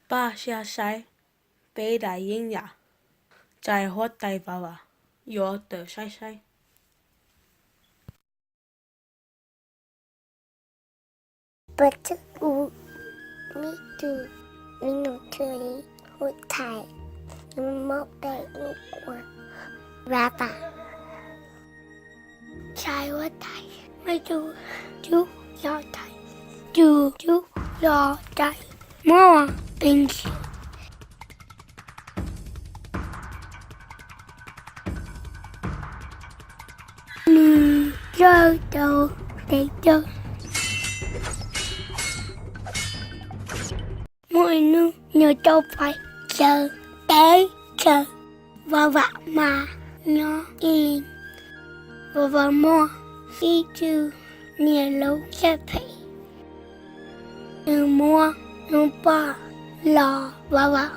Paj siab saib, peb daim yeeb yam, cais huab tais vav vam, yuav tawm saib saib. Peb tug hu, mib tug, mib nus thwj li, huab tais, nus mob pem nus kua, vav vam, cais huab tais, mib tug, cub yos tais, cug cub yos tais, muab pes ntsis, nws zawj rau tes cawg. Muaj ib hnub nws tau pais caw teb chaws, vav vam mas nyob ib leeg. Vav vam muaj ib tug niam laus siab phem, nws muab nws poj los vav vam